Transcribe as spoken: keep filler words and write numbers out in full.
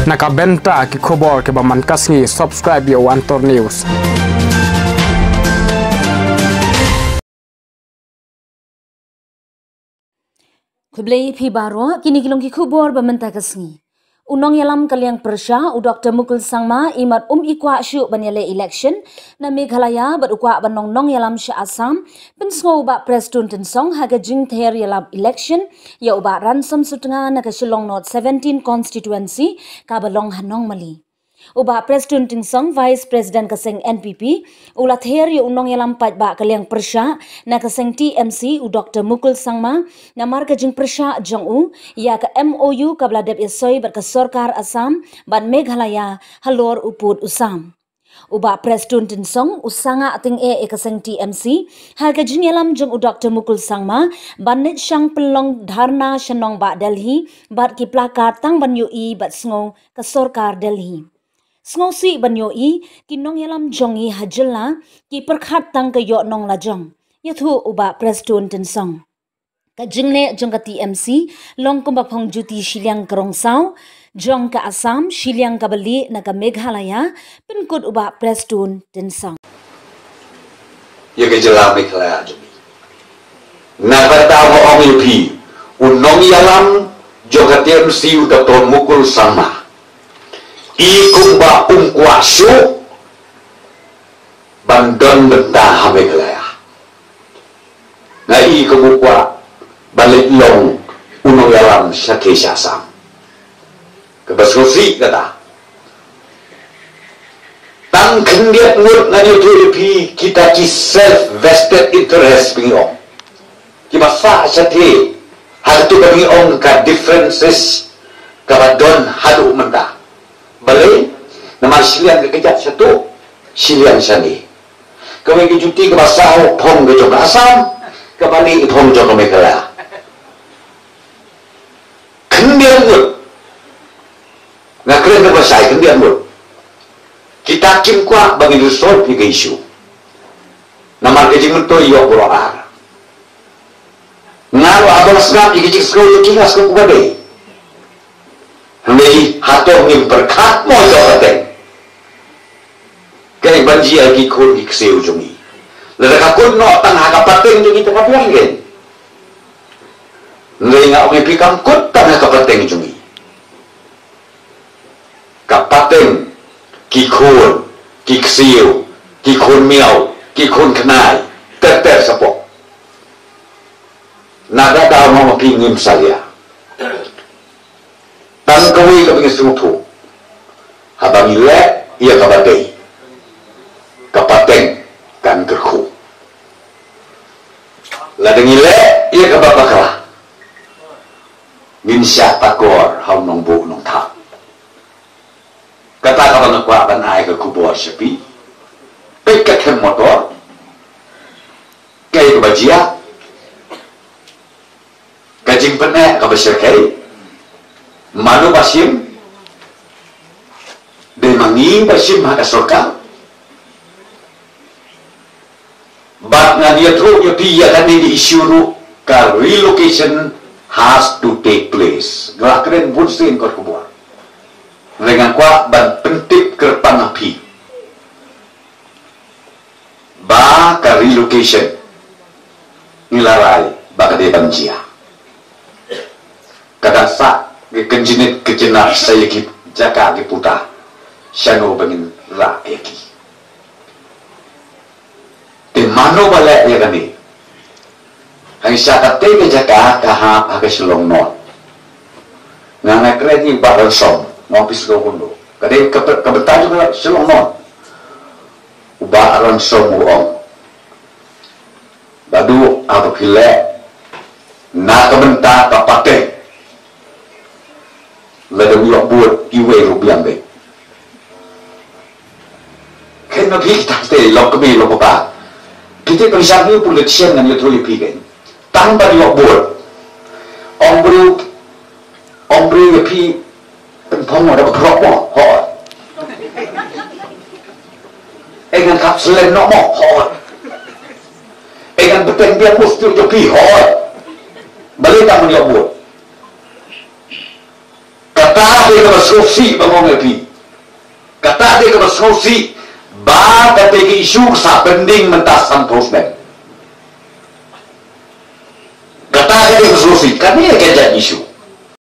Na ka bynta ki khubor kiba man ka sngi, subscribe ïa u Antor News. Khublei phi baroh, kine ki long ki khubor ba mynta ka sngi. U nongïalam ka liang pyrshah, u Doktor Mukul Sangma, imat um i kwah shuh ban ïaleh election na Meghalaya bad u kwah ban long nongïalam sha Assam, pynsngew u Bah Prestone Tynsong ha ka jingther ïalap election ïa u Bah Ransom Sutnga na ka Shillong North seventeen constituency kaba long ha Nongmali. U Bah Prestone Tynsong, Vice President ka seng N P P, u la ther ïa u nongïalam paidbah ka liang pyrshah na ka seng T M C, u Doktor Mukul Sangma, namar ka jingpyrshah jong u ïa ka M O U kaba la dep ïasoi bad ka sorkar Assam bad Meghalaya halor u pud u sam. U Bah Prestone Tynsong u sangeh tyngeh ïa ka seng T M C ha ka jingïalam jong u Doktor Mukul Sangma ban leit shang pynlong dharna sha nongbah Delhi bad ki placard tang ban ïohi bad sngew ka sorkar Delhi. Sngewsih ban ïohi ki nongïalam jong ngi ha jylla ki pyrkhat tang ka ïoh nong lajong, ïathuh u Bah Prestone Tynsong. Ka jingleh jong ka T M C long kumba phong juti shiliang ka rong saw jong ka Assam, shiliang kaba lieh na ka Meghalaya, pynkut u Bah Prestone Tynsong. Ïa ka jylla Meghalaya jong ngi. Na kata nga ong ïa phi, u nongïalam jong ka T M C u Doktor Mukul Sangma, i kumba um kwah shuh ban don bynta ha Meghalaya. Nga i kumba u kwah ban leit long u nongïalam sha ki sha Assam. Kaba sngewsih kata. Tang khyndiat ngut ngan ïathuh ïa phi, kita ki self vested interest ba ngi ong. Kiba sah shatei ha katu kaba ngi ong ka differences kaba don haduh mynta. Balei? Namar shiliang ka kjat shatu, shiliang shane. Kawei ka juti kaba sah phong ka jong ka Assam, kaba lieh phong jong ka Meghalaya. Khyndiat ngut. Nga kren kaba shai, khyndiat ngut. Kita kim kwah ba ngin resolve ïa ka issue. Namar ka jingmyntoi ïoh baroh ar. Nga ruh haba nga sngap ïa ka jingsngew jong ki nga sngew kumba dei. Hynrei hato ngim pyrkhat mo ïa ka pateng? Kaei ban jia ïa ki khun ki ksiew jong ngi? Lada ka kut noh tang ha ka pateng jong ngi te ka biang kein. Hynrei nga ong ïa phi, kam kut tang ha ka pateng jong ngi. Ka pateng, ki khun, ki ksiew, ki khun miaw, ki khun khnai, ter ter shapoh. Nada daw ma phi ngim salia. Tang kawei kaba ngi sngewthuh. Haba ngi leh ïa kaba dei, ka pateng kan kyrkhu. Lada ngi leh ïa kaba bakla, ngin shah takor ha u nongbuh nongthap. Kata kaba nga kwah ban ai ka khubor sha phi. Peit ka them motor. Kaei kaba jia? Ka jingpyneh kaba shyrkhei. Mano ba shim? Dei ma ngi ba shim ha ka sorkar? Bad ngan ïathuh ïa phi ïa kane ka issue ruh, ka relocation has to take place. Nga la kren bun sien kot khubor. Hynrei nga kwah ban pyntip kyrpang ha phi ba ka relocation ngi la rai ba ka dei ban jia. Ka dang sah ka kynjinit kynjinat sa ïa ki jaka ki puta shano ba ngin rah ïa ki. Te mano ba leh ïa kane? Hangta katei ka jaka ka hap ha ka Shillong North. Nga nga kren ïa u Bah Ransom, nga ong phi sngewbha kumno. Ka dei ka, ka bynta jong ka Shillong North. U Bah Ransom u ong, Badu, haba phi leh na ka bynta ka pateng, lada ym ïoh vote kiwei ruh biang beit. Kynmaw phi, kita te long kmie long kpa. Kita pynshai ïa u politician, ngan ïathuh ïa phi kein. Tang ban ïoh vote. Ong briew, ong briew ïa phi, pynphong da ka phrok mo, hooid. Ei, ngan kap slen noh mo, hooid. Ei, ngan bteng biang mo, shu ïa phi, hooid. Balei tang ban ïoh vote? Kata Kata te kaba sngewsih ba ngong ïa phi. Kata te kaba sngewsih ba kata ka issue ka sa pending mynta sanphew snem. Kata ka te kaba sngewsih, kane ka jait issue.